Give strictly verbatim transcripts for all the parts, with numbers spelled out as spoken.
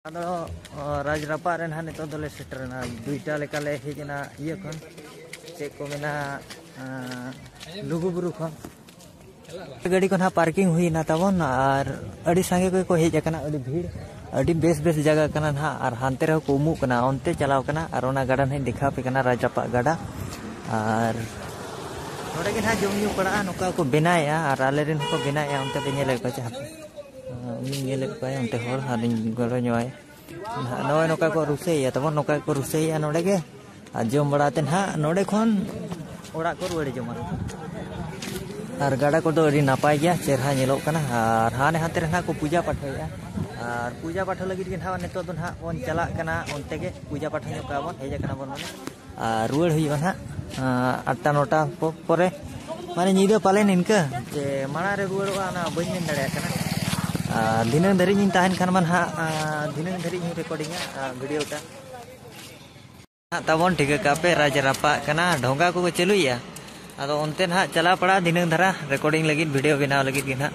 ᱟᱫᱚ ᱨᱟᱡᱽ ᱨᱟᱯᱟᱜ ᱨᱮ ᱱᱟᱦᱟᱜ ᱱᱤᱛᱚᱜ ᱫᱚᱞᱮ ᱥᱮᱴᱮᱨᱮᱱᱟ᱾ ᱫᱩᱭᱴᱟ ᱞᱮᱠᱟᱞᱮ ᱦᱮᱡ ᱮᱱᱟ ᱤᱭᱟᱹ ᱠᱷᱚᱱ, ᱪᱮᱫ ᱠᱚ ᱢᱮᱱᱟ, ᱞᱩᱜᱩᱵᱩᱨᱩ ᱠᱷᱚᱱ᱾ ᱜᱟᱹᱰᱤ ᱠᱚ ᱱᱟᱦᱟᱜ ᱯᱟᱨᱠᱤᱝ ᱦᱩᱭᱱᱟ ᱛᱟᱵᱚᱱ, ᱟᱨ ᱟᱹᱰᱤ ᱥᱟᱸᱜᱮ ᱠᱚ ᱦᱮᱡ ᱟᱠᱟᱱᱟ, ᱟᱹᱰᱤ ᱵᱷᱤᱲ, ᱟᱹᱰᱤ ᱵᱮᱥ ᱵᱮᱥ ᱡᱟᱭᱜᱟ ᱠᱟᱱᱟ ᱱᱟᱦᱟᱜ᱾ ᱟᱨ ᱦᱟᱱᱛᱮ ᱨᱮᱦᱚᱸ ᱠᱚ ᱩᱢᱩᱜ ᱠᱟᱱᱟ, ᱚᱱᱛᱮ ᱪᱟᱞᱟᱣ ᱠᱟᱱᱟ᱾ ᱟᱨ ᱚᱱᱟ ᱜᱟᱰᱟ ᱱᱟᱦᱟᱜ ᱤᱧ ᱫᱮᱠᱷᱟᱣ ᱟᱯᱮ ᱠᱟᱱᱟ, ᱨᱟᱡᱽ ᱨᱟᱯᱟᱜ ᱜᱟᱰᱟ᱾ ᱟᱨ ᱱᱚᱰᱮ ᱜᱮ ᱱᱟᱦᱟᱜ ᱡᱚᱢ ᱧᱩ ᱯᱟᱲᱟᱜᱼᱟ, ᱱᱚᱝᱠᱟ ᱠᱚ ᱵᱮᱱᱟᱣᱮᱫᱼᱟ᱾ ᱟᱨ ᱟᱞᱮ ᱨᱮᱱ ᱦᱚᱸᱠᱚ ᱵᱮᱱᱟᱣᱮᱫᱼᱟ, ᱚᱱᱛᱮ ᱯᱮ ᱧᱮᱞᱮᱫ ᱠᱚᱣᱟ ᱪᱮ? ᱦᱟᱯᱮ, ᱩᱱᱤᱧ ᱧᱮᱞᱮᱫ ᱠᱚᱣᱟ ᱚᱱᱛᱮ ᱦᱚᱲ, ᱟᱨᱤᱧ ᱜᱚᱲᱚ ᱧᱚᱜᱼᱟᱭ᱾ ᱱᱚᱜᱼᱚᱭ ᱱᱚᱝᱠᱟ ᱠᱚ ᱨᱩᱥᱟᱹᱭᱮᱫᱼᱟ ᱛᱟᱵᱚᱱ, ᱱᱚᱝᱠᱟ ᱜᱮᱠᱚ ᱨᱩᱥᱟᱹᱭᱮᱫᱼᱟ ᱱᱚᱰᱮ ᱜᱮ᱾ ᱟᱨ ᱡᱚᱢ ᱵᱟᱲᱟ ᱛᱮ ᱱᱟᱦᱟᱜ ᱱᱚᱰᱮ ᱠᱷᱚᱱ ᱚᱲᱟᱜ ᱠᱚ ᱨᱩᱣᱟᱹᱲ ᱡᱚᱝᱟ᱾ ᱟᱨ ᱜᱟᱰᱟ ᱠᱚᱫᱚ ᱟᱹᱰᱤ ᱱᱟᱯᱟᱭ ᱜᱮᱭᱟ, ᱪᱮᱦᱨᱟ ᱧᱮᱞᱚᱜ ᱠᱟᱱᱟ᱾ ᱟᱨ ᱦᱟᱱᱮ ᱦᱟᱱᱛᱮ ᱨᱮ ᱱᱟᱦᱟᱜ ᱠᱚ ᱯᱩᱡᱟ ᱯᱟᱴᱷᱟᱭᱮᱫᱼᱟ᱾ ᱟᱨ ᱯᱩᱡᱟ ᱯᱟᱴᱷᱟ ᱞᱟᱹᱜᱤᱫ ᱜᱮ ᱱᱟᱦᱟᱜ ᱱᱤᱛᱚᱜ ᱫᱚ ᱱᱟᱦᱟᱜ ᱵᱚᱱ ᱪᱟᱞᱟᱜ ᱠᱟᱱᱟ ᱚᱱᱛᱮ ᱜᱮ, ᱯᱩᱡᱟ ᱯᱟᱴᱷᱟ ᱧᱚᱜ ᱠᱟᱜᱼᱟ ᱵᱚᱱ, ᱦᱮᱡ ᱟᱠᱟᱱᱟ ᱵᱚᱱ ᱢᱟᱱᱮ᱾ ᱟᱨ ᱨᱩᱣᱟᱹᱲ ᱦᱩᱭᱩᱜᱼᱟ ᱱᱟᱦᱟᱜ, ᱟᱴᱴᱟ ᱱᱚᱴᱟ ᱯᱚ-, ᱯᱚᱨᱮ, ᱢᱟᱱᱮ ᱧᱤᱫᱟᱹ ᱯᱟᱞᱮᱱ ᱤᱱᱠᱟᱹ ᱡᱮ ᱢᱟᱲᱟᱝ ᱨᱮ ᱨᱩᱣᱟᱹᱲᱚᱜᱼᱟ, ᱚᱱᱟ ᱵᱟᱹᱧ ᱢᱮᱱ ᱫᱟᱲᱮᱭᱟᱜ ᱠᱟᱱᱟ᱾ ᱟᱨ ᱫᱷᱤᱱᱟᱹᱝ ᱫᱷᱟᱹᱨᱤᱡ ᱤᱧ ᱛᱟᱦᱮᱱ ᱠᱷᱟᱱ ᱢᱟ ᱱᱟᱦᱟᱜ, ᱫᱷᱤᱱᱟᱹᱝ ᱫᱷᱟᱹᱨᱤᱡ ᱤᱧ ᱨᱮᱠᱚᱨᱰᱤᱝᱟ ᱵᱷᱤᱰᱤᱭᱳ ᱴᱟ᱾ ᱱᱟᱦᱟᱜ ᱛᱟᱵᱚᱱ ᱴᱷᱤᱠᱟᱹ ᱠᱟᱜ ᱯᱮ, ᱨᱟᱡᱽ ᱨᱟᱯᱟᱜ ᱠᱟᱱᱟ, ᱰᱷᱚᱸᱜᱟ ᱠᱚᱠᱚ ᱪᱟᱹᱞᱩᱭᱮᱫᱼᱟ᱾ ᱟᱫᱚ ᱚᱱᱛᱮ ᱱᱟᱦᱟᱜ ᱪᱟᱞᱟᱣ ᱯᱟᱲᱟᱜ ᱫᱷᱤᱱᱟᱹᱝ ᱫᱷᱟᱨᱟ ᱨᱮᱠᱚᱨᱰᱤᱝ ᱞᱟᱹᱜᱤᱫ, ᱵᱷᱤᱰᱤᱭᱳ ᱵᱮᱱᱟᱣ ᱞᱟᱹᱜᱤᱫ ᱜᱮ ᱱᱟᱦᱟᱜ᱾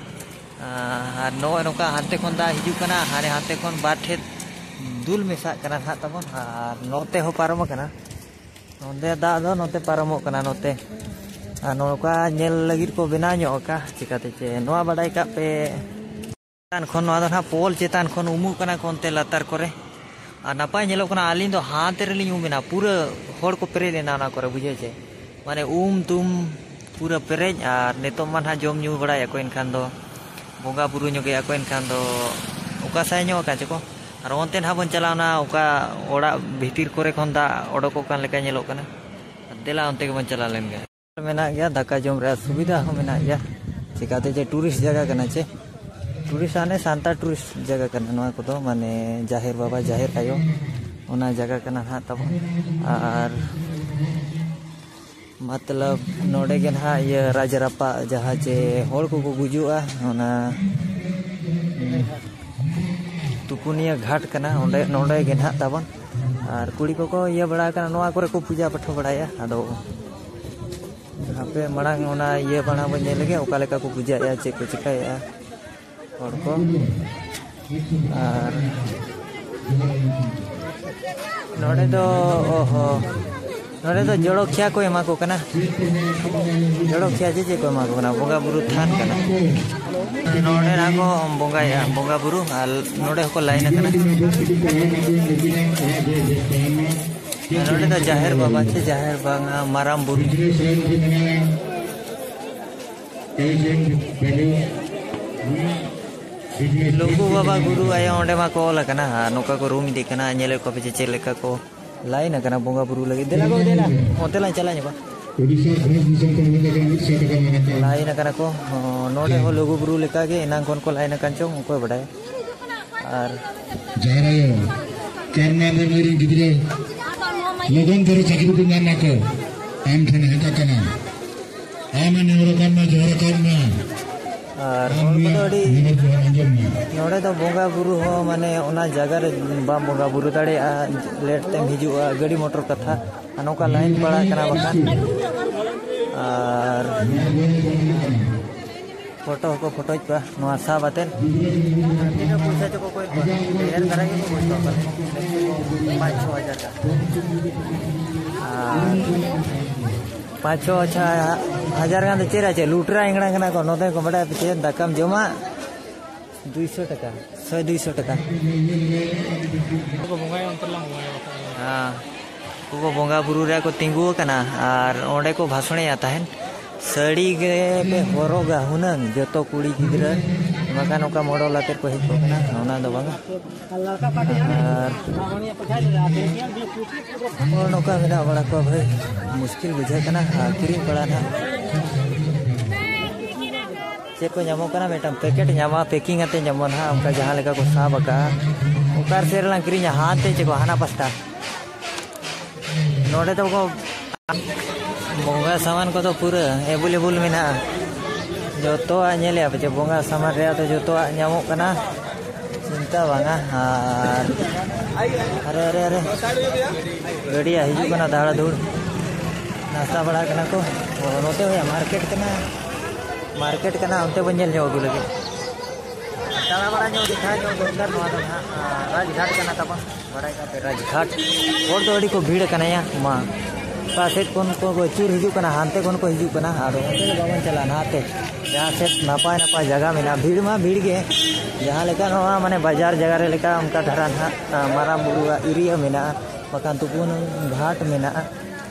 ᱟᱨ ᱱᱚᱜᱼᱚᱭ ᱱᱚᱝᱠᱟ ᱦᱟᱱᱛᱮ ᱠᱷᱚᱱ ᱫᱟᱜ ᱦᱤᱡᱩᱜ ᱠᱟᱱᱟ, ᱦᱟᱱᱮ ᱦᱟᱱᱛᱮ ᱠᱷᱚᱱ ᱵᱟᱨ ᱴᱷᱮᱱ ᱫᱩᱞ ᱢᱮᱥᱟᱜ ᱠᱟᱱᱟ ᱱᱟᱦᱟᱜ ᱛᱟᱵᱚᱱ, ᱟᱨ ᱱᱚᱛᱮ ᱦᱚᱸ ᱯᱟᱨᱚᱢ ᱟᱠᱟᱱᱟ᱾ ᱱᱚᱸᱰᱮ ᱫᱟᱜ ᱫᱚ ᱱᱚᱛᱮ ᱯᱟᱨᱚᱢᱚᱜ ᱠᱟᱱᱟ, ᱱᱚᱛᱮ᱾ ᱟᱨ ᱱᱚᱝᱠᱟ ᱧᱮᱞ ᱞᱟᱹᱜᱤᱫ ᱠᱚ ᱵᱮᱱᱟᱣ ᱧᱚᱜ ᱟᱠᱟᱫ, ᱪᱤᱠᱟᱹᱛᱮ ᱪᱮ ᱱᱚᱣᱟ ᱵᱟᱰᱟᱭ ᱠᱟᱜ ᱯᱮ᱾ ᱪᱮᱛᱟᱱ ᱠᱷᱚᱱ, ᱱᱚᱣᱟ ᱫᱚ ᱱᱟᱦᱟᱜ ᱯᱳᱞ ᱪᱮᱛᱟᱱ ᱠᱷᱚᱱ ᱩᱢᱩᱜ ᱠᱟᱱᱟ ᱠᱚ ᱚᱱᱛᱮ ᱞᱟᱛᱟᱨ ᱠᱚᱨᱮ᱾ ᱟᱨ ᱱᱟᱯᱟᱭ ᱧᱮᱞᱚᱜ ᱠᱟᱱᱟ, ᱟᱹᱞᱤᱧ ᱫᱚ ᱦᱟᱱᱛᱮ ᱨᱮᱞᱤᱧ ᱩᱢ ᱮᱱᱟ, ᱯᱩᱨᱟᱹ ᱦᱚᱲ ᱠᱚ ᱯᱮᱨᱮᱡ ᱞᱮᱱᱟ ᱚᱱᱟ ᱠᱚᱨᱮ, ᱵᱩᱡᱷᱟᱹᱣ ᱪᱮ? ᱢᱟᱱᱮ ᱩᱢ ᱛᱩᱢ ᱯᱩᱨᱟᱹ ᱯᱮᱨᱮᱡ᱾ ᱟᱨ ᱱᱤᱛᱚᱜ ᱢᱟ ᱱᱟᱦᱟᱜ ᱡᱚᱢ ᱧᱩ ᱵᱟᱲᱟᱭᱮᱫᱼᱟ ᱠᱚ, ᱮᱱᱠᱷᱟᱱ ᱫᱚ ᱵᱚᱸᱜᱟ ᱵᱩᱨᱩ ᱧᱚᱜᱮᱜᱼᱟ ᱠᱚ, ᱮᱱᱠᱷᱟᱱ ᱫᱚ ᱚᱠᱟ ᱥᱟᱭ ᱧᱚᱜ ᱟᱠᱟᱱ ᱪᱚᱠᱚ᱾ ᱟᱨ ᱚᱱᱛᱮ ᱱᱟᱦᱟᱜ ᱵᱚᱱ ᱪᱟᱞᱟᱣᱱᱟ, ᱚᱠᱟ ᱚᱲᱟᱜ ᱵᱷᱤᱛᱤᱨ ᱠᱚᱨᱮ ᱠᱷᱚᱱ ᱫᱟᱜ ᱚᱰᱚᱠᱚᱜ ᱠᱟᱱ ᱞᱮᱠᱟ ᱧᱮᱞᱚᱜ ᱠᱟᱱᱟ᱾ ᱫᱮᱞᱟ ᱚᱱᱛᱮ ᱜᱮᱵᱚᱱ ᱪᱟᱞᱟᱣ ᱞᱮᱱ ᱜᱮ᱾ ᱢᱮᱱᱟᱜ ᱜᱮᱭᱟ, ᱫᱟᱠᱟ ᱡᱚᱢ ᱨᱮᱭᱟᱜ ᱥᱩᱵᱤᱫᱷᱟ ᱦᱚᱸ ᱢᱮᱱᱟᱜ ᱜᱮᱭᱟ᱾ ᱪᱤᱠᱟᱹᱛᱮ ᱡᱮ ᱴᱩᱨᱤᱥᱴ ᱡᱟᱭᱜᱟ ᱠᱟᱱᱟ ᱪᱮ, ᱴᱩᱨᱤᱥᱴ ᱦᱟᱱᱮ ᱥᱟᱱᱛᱟᱲ ᱴᱩᱨᱤᱥᱴ ᱡᱟᱭᱜᱟ ᱠᱟᱱᱟ ᱱᱚᱣᱟ ᱠᱚᱫᱚ, ᱢᱟᱱᱮ ᱡᱟᱦᱮᱨ ᱵᱟᱵᱟ, ᱡᱟᱦᱮᱨ ᱟᱭᱳ, ᱚᱱᱟ ᱡᱟᱭᱜᱟ ᱠᱟᱱᱟ ᱱᱟᱦᱟᱜ ᱛᱟᱵᱚᱱ᱾ ᱟᱨ ᱢᱚᱛᱞᱚᱵ ᱱᱚᱰᱮ ᱜᱮ ᱱᱟᱦᱟᱜ ᱤᱭᱟᱹ ᱨᱟᱡᱽ ᱨᱟᱯᱟᱜ ᱡᱟᱦᱟᱸ ᱪᱮ ᱦᱚᱲ ᱠᱚᱠᱚ ᱜᱩᱡᱩᱜᱼᱟ, ᱚᱱᱟ ᱛᱩᱯᱩᱱᱤᱭᱟᱹ ᱜᱷᱟᱴ ᱠᱟᱱᱟ, ᱚᱸᱰᱮ, ᱱᱚᱰᱮ ᱜᱮ ᱱᱟᱦᱟᱜ ᱛᱟᱵᱚᱱ᱾ ᱟᱨ ᱠᱩᱲᱤ ᱠᱚᱠᱚ ᱤᱭᱟᱹ ᱵᱟᱲᱟ ᱟᱠᱟᱱᱟ, ᱱᱚᱣᱟ ᱠᱚᱨᱮ ᱠᱚ ᱯᱩᱡᱟ ᱯᱟᱴᱷᱟ ᱵᱟᱲᱟᱭᱟ᱾ ᱟᱫᱚ ᱦᱟᱯᱮ ᱢᱟᱲᱟᱝ ᱚᱱᱟ ᱤᱭᱟᱹ ᱢᱟᱲᱟᱝ ᱵᱚᱱ ᱧᱮᱞ ᱞᱮᱜᱮ, ᱚᱠᱟ ᱞᱮᱠᱟ ᱠᱚ ᱯᱩᱡᱟᱭᱮᱫᱼᱟ, ᱪᱮᱫ ᱠᱚ ᱪᱤᱠᱟᱹᱭᱮᱫᱼᱟ ᱦᱚᱲ ᱠᱚ᱾ ᱟᱨ ᱱᱚᱰᱮ ᱫᱚ, ᱚᱦᱚ, ᱱᱚᱰᱮ ᱫᱚ ᱡᱚᱲᱚᱠᱷᱤᱭᱟ ᱠᱚ ᱮᱢᱟ ᱠᱚ ᱠᱟᱱᱟ᱾ ᱡᱚᱲᱚᱠᱷᱤᱭᱟ ᱪᱮᱫ ᱪᱮᱫ ᱠᱚ ᱮᱢᱟ ᱠᱚ ᱠᱟᱱᱟ? ᱵᱚᱸᱜᱟ ᱵᱩᱨᱩ ᱛᱷᱟᱱ ᱠᱟᱱᱟ᱾ ᱱᱚᱰᱮ ᱱᱟᱜ ᱠᱚ ᱵᱚᱸᱜᱟᱭᱮᱫᱼᱟ, ᱵᱚᱸᱜᱟ ᱵᱩᱨᱩ, ᱟᱨ ᱱᱚᱰᱮ ᱦᱚᱸᱠᱚ ᱞᱟᱭᱤᱱ ᱟᱠᱟᱱᱟ᱾ ᱱᱚᱰᱮ ᱫᱚ ᱡᱟᱦᱮᱨ ᱵᱟᱵᱟ ᱪᱮ ᱡᱟᱦᱮᱨ ᱵᱟᱝᱟ, ᱢᱟᱨᱟᱝ ᱵᱩᱨᱩ᱾ ᱞᱩᱜᱩ ᱵᱟᱵᱟ ᱜᱩᱨᱩ ᱟᱭᱳ ᱚᱸᱰᱮ ᱢᱟ ᱠᱚ ᱚᱞ ᱟᱠᱟᱱᱟ, ᱟᱨ ᱱᱚᱝᱠᱟ ᱠᱚ ᱨᱩᱢ ᱤᱫᱤᱜ ᱠᱟᱱᱟ᱾ ᱧᱮᱞᱮᱫ ᱠᱚᱣᱟ ᱯᱮ ᱪᱮ ᱪᱮᱫ ᱞᱮᱠᱟ ᱠᱚ ᱞᱟᱭᱤᱱ ᱟᱠᱟᱱᱟ ᱵᱚᱸᱜᱟ ᱵᱩᱨᱩ ᱞᱟᱹᱜᱤᱫ᱾ ᱫᱮᱞᱟ ᱜᱚ, ᱫᱮᱞᱟ, ᱚᱱᱛᱮ ᱞᱟᱝ ᱪᱟᱞᱟᱣ ᱧᱚᱜᱚᱜᱼᱟ᱾ ᱩᱲᱤᱥᱥᱟ ᱵᱷᱚᱸᱡᱽ ᱫᱤᱥᱚᱢ ᱠᱷᱚᱱ ᱦᱮᱡ ᱟᱠᱟᱱᱟ ᱢᱤᱫ ᱥᱟᱭ ᱴᱟᱠᱟ ᱢᱟᱱᱟᱛᱟᱝ᱾ ᱞᱟᱭᱤᱱ ᱟᱠᱟᱱᱟ ᱠᱚ᱾ ᱦᱚᱸ, ᱱᱚᱰᱮ ᱦᱚᱸ ᱞᱩᱜᱩ ᱵᱩᱨᱩ ᱞᱮᱠᱟᱜᱮ, ᱮᱱᱟᱝ ᱠᱷᱚᱱ ᱠᱚ ᱞᱟᱭᱤᱱ ᱟᱠᱟᱱ ᱪᱚᱝ, ᱚᱠᱚᱭ ᱵᱟᱰᱟᱭᱟ᱾ ᱟᱨ ᱡᱟᱦᱮᱨ ᱟᱭᱳ, ᱪᱟᱨ ᱱᱚᱢᱵᱚᱨ ᱢᱟᱹᱭ ᱨᱮᱱ ᱜᱤᱫᱽᱨᱟᱹ ᱞᱚᱜᱚᱱ ᱫᱷᱟᱨᱟ ᱪᱟᱹᱠᱨᱤ ᱠᱚ ᱧᱟᱢ ᱢᱟᱠᱚ, ᱟᱢ ᱴᱷᱮᱱ ᱦᱮᱡ ᱟᱠᱟᱱᱟ᱾ ᱟᱢ ᱱᱮᱦᱚᱨ ᱟᱠᱟᱱ ᱢᱮ, ᱡᱚᱦᱟᱨ ᱟᱠᱟᱱ ᱢᱮ᱾ ᱟᱨ ᱟᱢ ᱦᱚᱲ ᱠᱚᱫᱚ ᱩᱱᱤᱭᱟᱜ ᱟᱹᱰᱤ ᱱᱮᱦᱚᱨ ᱡᱚᱦᱟᱨ ᱟᱸᱡᱚᱢ ᱢᱮ᱾ ᱱᱚᱰᱮ ᱫᱚ ᱵᱚᱸᱜᱟ ᱵᱩᱨᱩ ᱦᱚᱸ, ᱢᱟᱱᱮ, ᱚᱱᱟ ᱡᱟᱭᱜᱟ ᱨᱮ ᱵᱟᱢ ᱵᱚᱸᱜᱟ ᱵᱩᱨᱩ ᱫᱟᱲᱮᱭᱟᱜᱼᱟ, ᱞᱮᱴ ᱛᱮᱢ ᱦᱤᱡᱩᱜᱼᱟ, ᱜᱟᱹᱰᱤ ᱢᱚᱴᱚᱨ ᱠᱟᱛᱷᱟ, ᱟᱨ ᱱᱚᱝᱠᱟ ᱞᱟᱭᱤᱱ ᱯᱟᱲᱟᱜ ᱠᱟᱱᱟ ᱵᱟᱠᱷᱟᱱ᱾ ᱟᱨ ᱯᱷᱳᱴᱳ ᱦᱚᱸᱠᱚ ᱯᱷᱳᱴᱳᱭᱮᱫ ᱠᱚᱣᱟ ᱱᱚᱣᱟ ᱥᱟᱵ ᱟᱛᱮᱫ᱾ ᱛᱤᱱᱟᱹᱜ ᱯᱚᱭᱥᱟ ᱪᱚᱠᱚ ᱠᱚᱭᱮᱫ ᱠᱚᱣᱟ, ᱰᱷᱮᱨ ᱫᱷᱟᱨᱟ ᱜᱮᱠᱚ ᱠᱚᱭᱮᱫ ᱠᱚᱣᱟ, ᱯᱟᱞᱮ ᱯᱟᱸᱪ ᱪᱷᱚ ᱦᱟᱡᱟᱨ ᱴᱟᱠᱟ᱾ ᱟᱨ ᱯᱟᱸᱪ ᱪᱷᱚ ᱟᱪᱪᱷᱟ ᱦᱟᱡᱟᱨ ᱜᱟᱱ ᱫᱚ ᱪᱮᱫ ᱨᱮ ᱪᱮᱫ ᱞᱩᱴᱨᱟ ᱮᱝᱲᱟ ᱠᱟᱱᱟ ᱠᱚ᱾ ᱱᱚᱛᱮ ᱠᱚ ᱵᱟᱰᱟᱭᱟ ᱯᱮ ᱪᱮᱫ ᱫᱟᱠᱟᱢ ᱡᱚᱢᱟ, ᱫᱩᱭᱥᱚ ᱴᱟᱠᱟ, ᱥᱚᱭ ᱫᱩᱭᱥᱚ ᱴᱟᱠᱟ᱾ ᱠᱚ ᱵᱚᱸᱜᱟᱭᱟ, ᱚᱱᱛᱮ ᱨᱮᱞᱟᱝ ᱵᱚᱸᱜᱟᱭᱟ, ᱵᱟᱠᱷᱟᱡ᱾ ᱦᱮᱸ, ᱩᱱᱠᱩ ᱠᱚ ᱵᱚᱸᱜᱟ ᱵᱩᱨᱩ ᱨᱮ ᱠᱚ ᱛᱤᱸᱜᱩ ᱟᱠᱟᱱᱟ ᱟᱨ ᱚᱸᱰᱮ ᱠᱚ ᱵᱷᱟᱥᱚᱬᱮᱜᱼᱟ ᱛᱟᱦᱮᱱ᱾ ᱥᱟᱹᱲᱤ ᱜᱮ ᱯᱮ ᱦᱚᱨᱚᱜᱟ ᱦᱩᱱᱟᱹᱝ, ᱡᱚᱛᱚ ᱠᱩᱲᱤ ᱜᱤᱫᱽᱨᱟᱹ, ᱵᱟᱠᱷᱟᱱ ᱚᱱᱠᱟ ᱢᱚᱰᱚᱞ ᱟᱛᱮᱫ ᱠᱚ ᱦᱮᱡ ᱠᱚᱜ ᱠᱟᱱᱟ, ᱚᱱᱟ ᱫᱚ ᱵᱟᱝᱟ᱾ ᱟᱨ ᱦᱚᱲ ᱱᱚᱝᱠᱟ ᱢᱮᱱᱟᱜ ᱵᱟᱲᱟ ᱠᱚᱣᱟ ᱵᱷᱟᱹᱭ, ᱢᱩᱥᱠᱤᱞ ᱵᱩᱡᱷᱟᱹᱜ ᱠᱟᱱᱟ᱾ ᱟᱨ ᱠᱤᱨᱤᱧ ᱯᱟᱲᱟ ᱱᱟᱦᱟᱜ ᱪᱮᱫ ᱠᱚ ᱧᱟᱢᱚᱜ ᱠᱟᱱᱟ, ᱢᱤᱫᱴᱟᱝ ᱯᱮᱠᱮᱴ ᱧᱟᱢᱚᱜᱼᱟ, ᱯᱮᱠᱤᱝ ᱟᱛᱮ ᱧᱟᱢᱚᱜᱼᱟ ᱱᱟᱦᱟᱜ, ᱚᱱᱠᱟ ᱡᱟᱦᱟᱸ ᱞᱮᱠᱟ ᱠᱚ ᱥᱟᱵ ᱟᱠᱟᱜᱼᱟ, ᱚᱠᱟ ᱥᱮᱫ ᱨᱮᱞᱟᱝ ᱠᱤᱨᱤᱧᱟ, ᱦᱟᱱᱛᱮ ᱪᱮ ᱠᱚ ᱦᱟᱱᱟ ᱯᱟᱥᱴᱟ᱾ ᱱᱚᱰᱮ ᱫᱚ ᱠᱚ ᱵᱚᱸᱜᱟ ᱥᱟᱢᱟᱱ ᱠᱚᱫᱚ ᱯᱩᱨᱟᱹ ᱮᱵᱮᱞᱮᱵᱮᱞ ᱢᱮᱱᱟᱜᱼᱟ᱾ ᱡᱚᱛᱚᱣᱟᱜ ᱧᱮᱞᱮᱜᱼᱟ ᱯᱮ ᱪᱮ, ᱵᱚᱸᱜᱟ ᱥᱟᱢᱟᱱ ᱨᱮᱭᱟᱜ ᱫᱚ ᱡᱚᱛᱚᱣᱟᱜ ᱧᱟᱢᱚᱜ ᱠᱟᱱᱟ᱾ ᱪᱤᱱᱛᱟ ᱵᱟᱝᱟ᱾ ᱟᱨ ᱟᱨᱮ, ᱟᱨᱮ, ᱟᱨᱮ, ᱜᱟᱹᱰᱤᱭᱟ ᱦᱤᱡᱩᱜ ᱠᱟᱱᱟ ᱫᱟᱲᱟ ᱫᱩᱲ᱾ ᱱᱟᱥᱛᱟ ᱵᱟᱲᱟ ᱠᱟᱱᱟ ᱠᱚ᱾ ᱚ, ᱱᱚᱛᱮ ᱦᱩᱭᱩᱜᱼᱟ, ᱢᱟᱨᱠᱮᱴ ᱠᱟᱱᱟ, ᱢᱟᱨᱠᱮᱴ ᱠᱟᱱᱟ, ᱚᱱᱛᱮ ᱵᱚᱱ ᱧᱮᱞ ᱧᱚᱜ ᱟᱹᱜᱩ ᱞᱟᱹᱜᱤᱫ᱾ ᱵᱟᱲᱟᱭ ᱧᱚᱜ ᱫᱮᱠᱷᱟᱣ ᱧᱚᱜ ᱫᱚᱨᱠᱟᱨ᱾ ᱱᱚᱣᱟ ᱫᱚ ᱱᱟᱦᱟᱜ, ᱟᱸ, ᱨᱟᱡᱽᱜᱷᱟᱴ ᱠᱟᱱᱟ ᱛᱟᱵᱚᱱ᱾ ᱵᱟᱲᱟᱭ ᱠᱟᱜ ᱯᱮ, ᱨᱟᱡᱽᱜᱷᱟᱴ᱾ ᱦᱚᱲ ᱫᱚ ᱟᱹᱰᱤ ᱠᱚ ᱵᱷᱤᱲ ᱟᱠᱟᱱᱟ ᱭᱟ᱾ ᱢᱟ, ᱚᱠᱟ ᱥᱮᱫ ᱠᱷᱚᱱ ᱠᱚ ᱟᱹᱪᱩᱨ ᱦᱤᱡᱩᱜ ᱠᱟᱱᱟ, ᱦᱟᱱᱛᱮ ᱠᱷᱚᱱ ᱠᱚ ᱦᱤᱡᱩᱜ ᱠᱟᱱᱟ᱾ ᱟᱫᱚ ᱚᱱᱛᱮ ᱫᱚ ᱵᱟᱵᱚᱱ ᱪᱟᱞᱟᱜᱼᱟ, ᱱᱟᱛᱮ ᱡᱟᱦᱟᱸ ᱥᱮᱫ ᱱᱟᱯᱟᱭ ᱱᱟᱯᱟᱭ ᱡᱟᱭᱜᱟ ᱢᱮᱱᱟᱜᱼᱟ᱾ ᱵᱷᱤᱲ ᱢᱟ ᱵᱷᱤᱲ ᱜᱮ, ᱡᱟᱦᱟᱸ ᱞᱮᱠᱟ ᱱᱚᱣᱟ ᱢᱟᱱᱮ ᱵᱟᱡᱟᱨ ᱡᱟᱭᱜᱟ ᱨᱮ ᱞᱮᱠᱟ ᱚᱱᱠᱟ ᱫᱷᱟᱨᱟ ᱱᱟᱦᱟᱜ, ᱟᱸ, ᱢᱟᱨᱟᱝ ᱵᱩᱨᱩᱣᱟᱜ ᱮᱨᱤᱭᱟ ᱢᱮᱱᱟᱜᱼᱟ, ᱵᱟᱠᱷᱟᱱ ᱛᱩᱯᱩᱱ ᱜᱷᱟᱴ ᱢᱮᱱᱟᱜᱼᱟ᱾